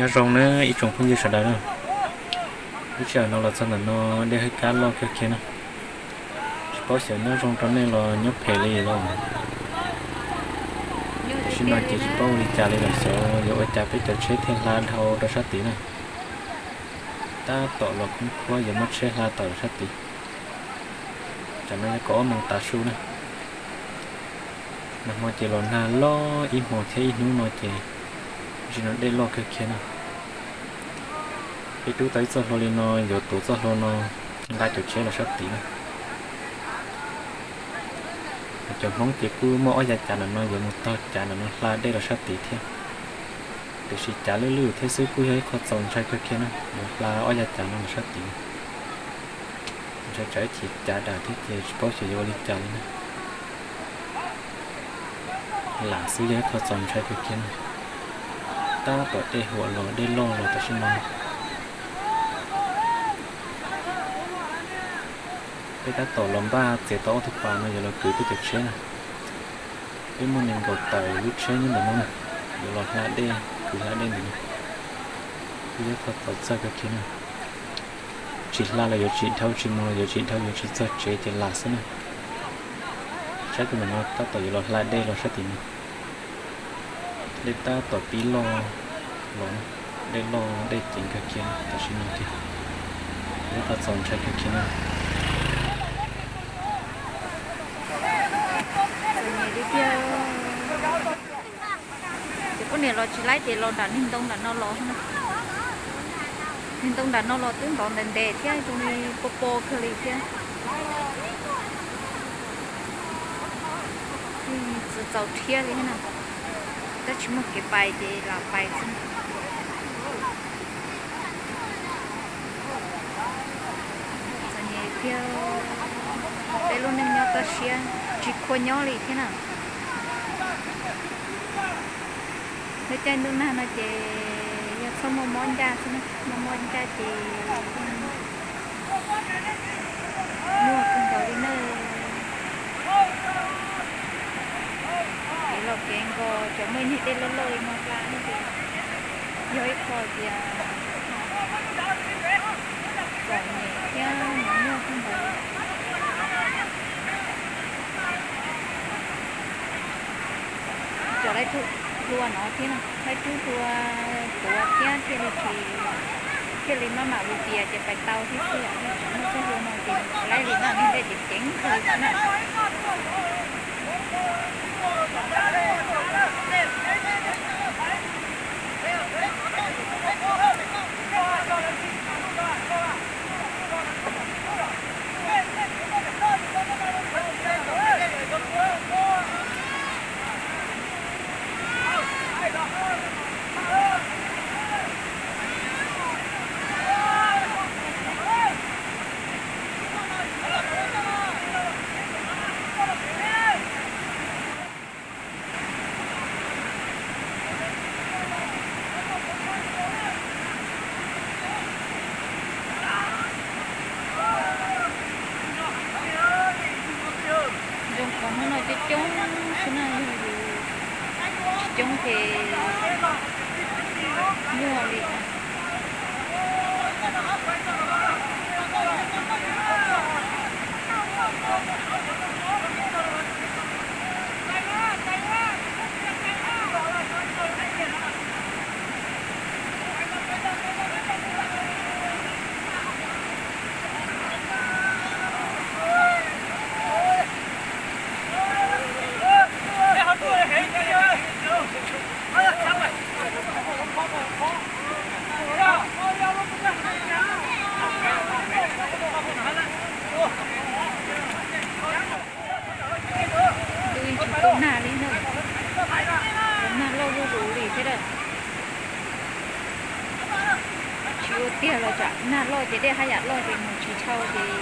Nyob zoo na ib tsoom phooj ywg sawv daws na, lub sij hawm no los txog ntawm no dej hawb kab loj kawg kiag na. Tsis paub xyov nyob zoo rau nej los nyob phem li los. Tam sim no ces tsis paub ua li cas li lawm, xyov yuav ua cas peb cov tsheb thiaj hla dhau rau sab tid na. Tab tom los khoob khuab yuav muab tsheb hla tawm sab tid. Tsam no yog kaum ob moos tav su na. Nag hmo ces los nag loj ib hmos thiab ib hnub no ces ntsis no dej loj kawg kiag na. Peb rub tau ib txoj hlua li no, yuav tuav txoj hlua no nqa cov tsheb los sab tid na. Cov Hmoob ces kuj muaj ob yav cav ntawm no yuav mus taug cav ntawm no hla dej los sab tid thiab. Tiam sis cav lwj lwj thiab xwb kuj yog ib qho txaus ntshai kawg kiag na, yuav hla ob yav cav no los sab tid. Ntshai tsam ib chim cav dam thiab ces tsis paub xyov yuav ua li cas li na. Lam xwb yog ib qho txaus ntshai kawg kiag na. Tab tom dej huam los dej loj los tam sim no. Peb tab tom los npaj txiav tau ob tug pas no yuav los kwv peb cov tsheb na. Peb muaj nees nkaum tawm lub tsheb nyob ntawm no na, yuav los hla dej, kwv hla dej ntawm no. Kuj yog ib qho txaus txhawj kawg kiag na. Tsis hla los yuav tsis dhau, tsis mus los yuav tsis dhau, yuav tsis txog tsev ces lam xwb na. Saib tus ntawm no tab tom yuav los hla dej los sab tim no. Dej tab tom pib loj los, dej loj dej ceev kawg kiag tam sim no tiag. Ib qho txaus ntshai kawg kiag na. Ces poj niam los tsis laib ces los nram niag ntoo nram no los. Niag ntoo nram no los twb nrov ntev ntev thiab, zoo li po po kawg li thiab. Txaus txaus rhiab li thiab na. Tab tsis muaj kev pais ces lam pais xwb. Txom nyem tiag, peb lub neej nyob toj siab tsis khuam nyob li thiab na. Lub caij ntuj nag no ces yog txhob muaj mob ncaj xwb na, muaj mob ncaj ces nyuaj kawg nkaus li na. Kev los kev nkaus cov muaj ib niag dej loj loj li no hla no ces yog ib qho tias txom nyem thiab nyuaj kawg nkaus li. Cov laib rub hlua no thiab, laib rub hlua tuav thiab thiaj li tsis, thiaj li maj mam ua tias ces pais tau thiab xwb, yog tsis muaj txoj hlua no ces laib li no niag dej ceev ceev kawg li na. Zoo qhov hnub no coob coob xwb na, yog yus tsis coob ces nyuaj li. Ntuj yeej tsis tu nag li na, los nag loj zuj zus li thiab. Tsis ua tiag los tsam nag loj ces dej haj yam loj ces mus tsis dhau ces ua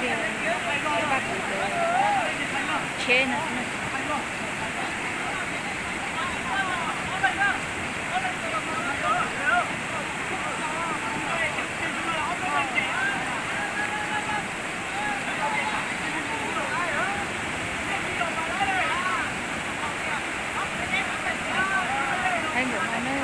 tiag, pab kuv cov tsheb no xwb na. Ntawm no ne.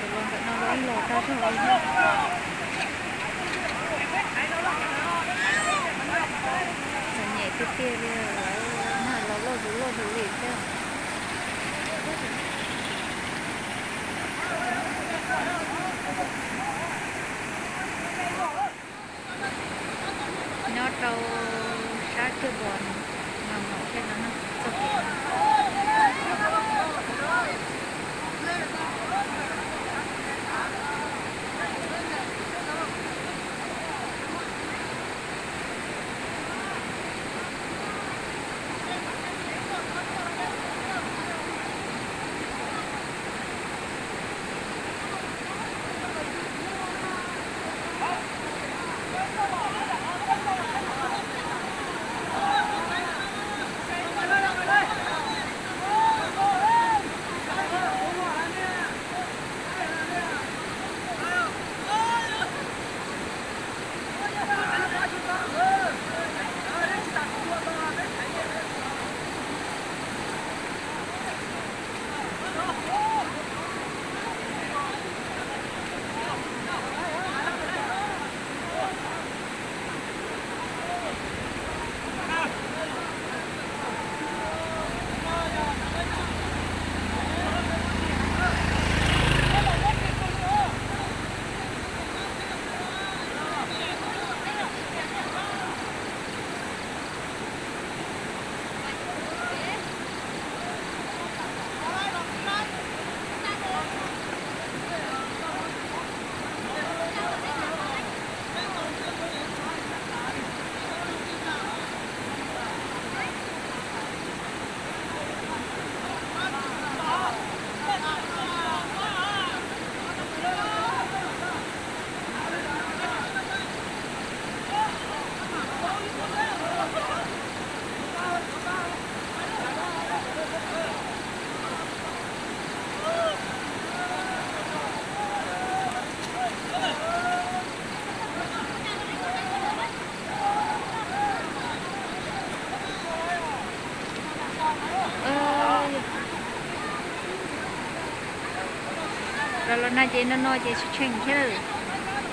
Tus los ntawm no los ib los tag zog li thiab. Txom nyem tiag tiag li, lawv mag los loj zus loj zus li thiab. Nyob rau sab Cuaj Pos no, no thiab no, txoj kev no. Los los no ces no no ces tsis tsheej thiab lawm.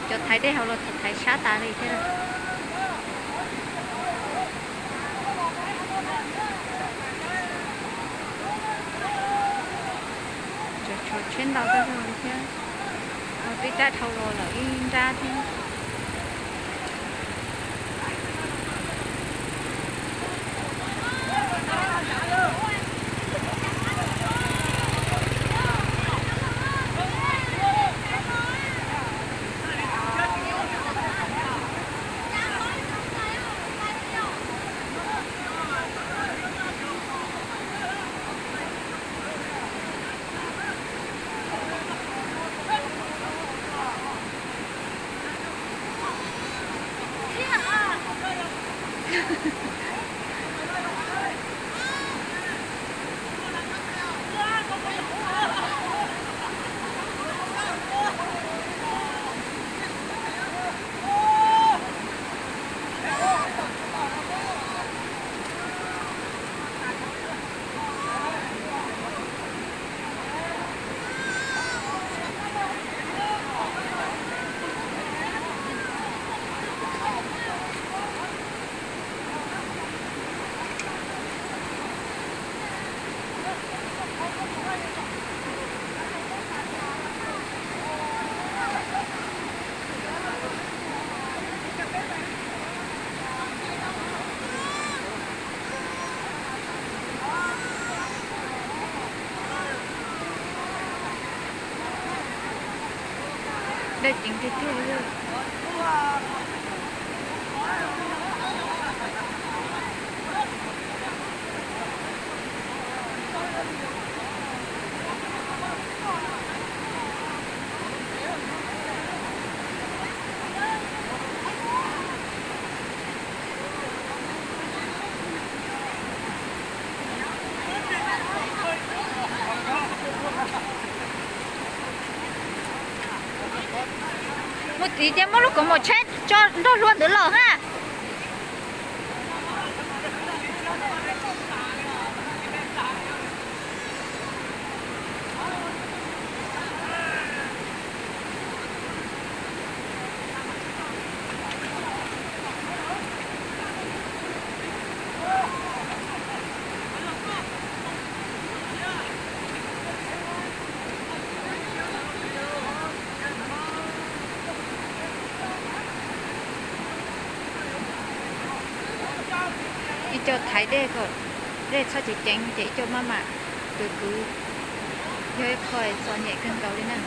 Cov thaiv tej hauv los thaiv sab tas li thiab lawm. Tshuav tsheb ntau tag zog li thiab. Twb tab dhau los lawm ib nrab thiab. Dawb ceev tiag tiag li. Tis tias muab lub kaus mom tshaib tso nrog hlua ntawd los ha. Ib co thaiv dej kom dej txhob ceev ceev ces ib co maj mam kwv kwv, yog ib qho txom nyem kawg nkaus li na.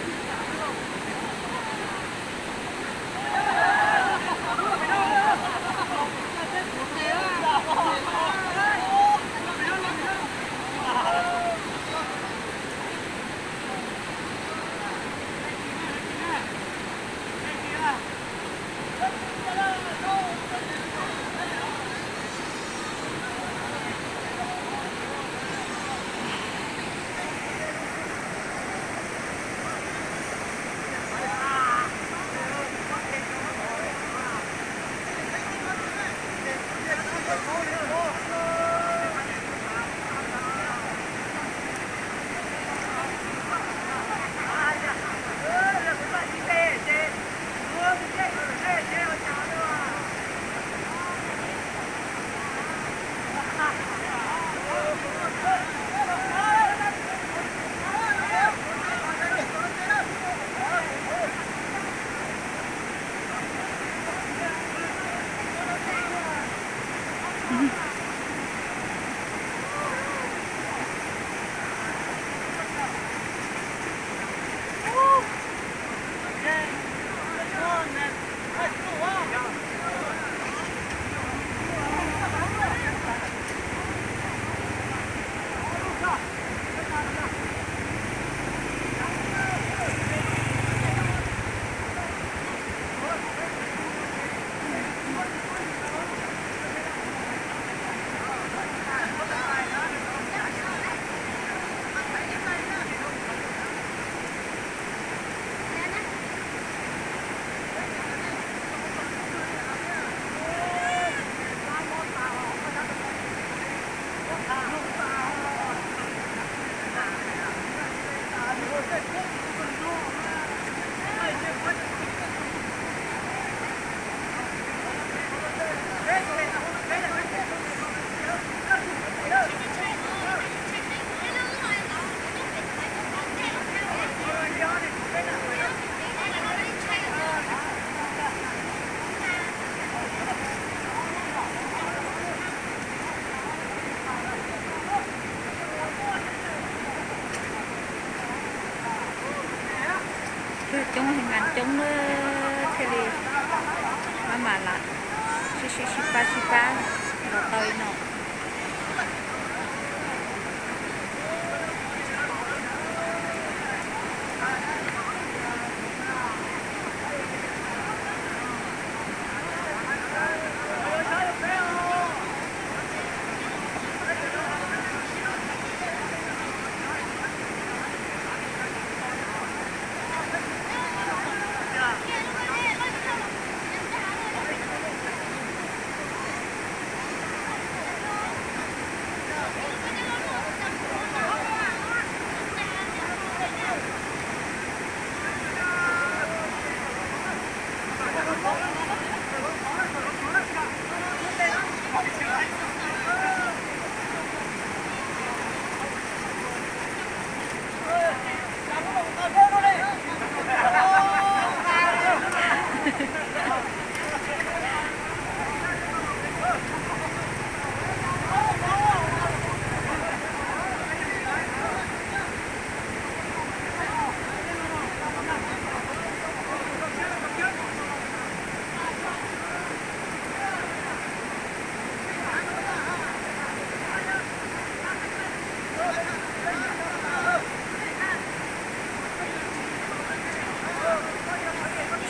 Coob, coob na, thiaj li maj mam lam sib sib pab sib pab los tau li no.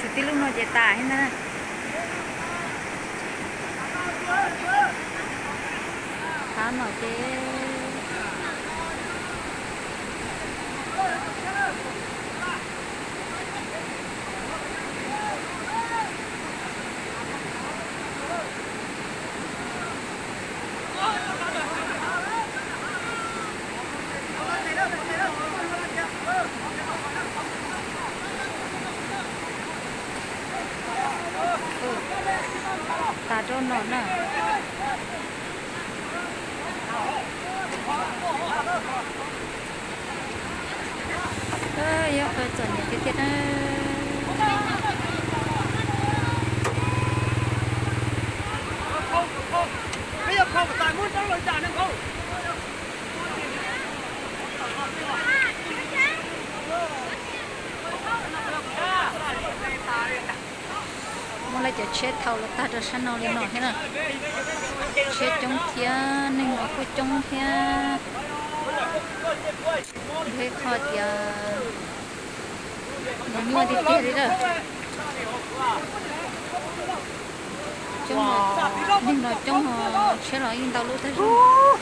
Tsis tib lub no ces tas thiab ntag. Qab no ces no na. Yog qhov txom nyem tiag tiag na. Muaj lawv cov tsheb thau los tag rau sab no li no thiab na. Tsheb coob thiab neeg los kuj coob thiab. Yog ib qho tias los nyuaj tiag tiag li lawm. Coob, neeg los coob, tsheb los yeej ntau lub tag zog.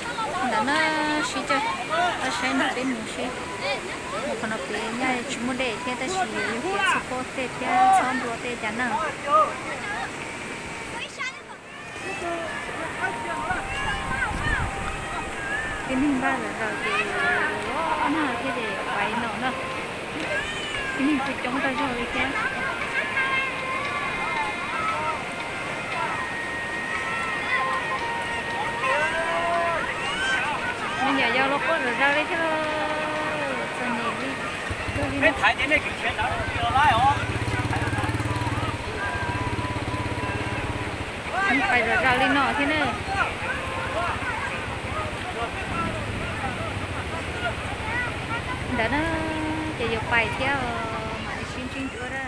Ntawm no sib coj, pab saib no peb mus seb. Mus qhov no pem nyaj tsis muaj dej thiab tab sis yog tias txhob pob tej thiab txhob nplua tej cas na. Tib neeg npaj zom zaws ces los no thiab ces pais no na. Tib neeg kuj coob tag zog li thiab. Me nyuam yaus los quaj zom zaws li thiab lauj, txom nyem li. Pais zom zaws li no thiab na. Ntawd na, ces yuav pais thiab os, mam sib ntsib dua na.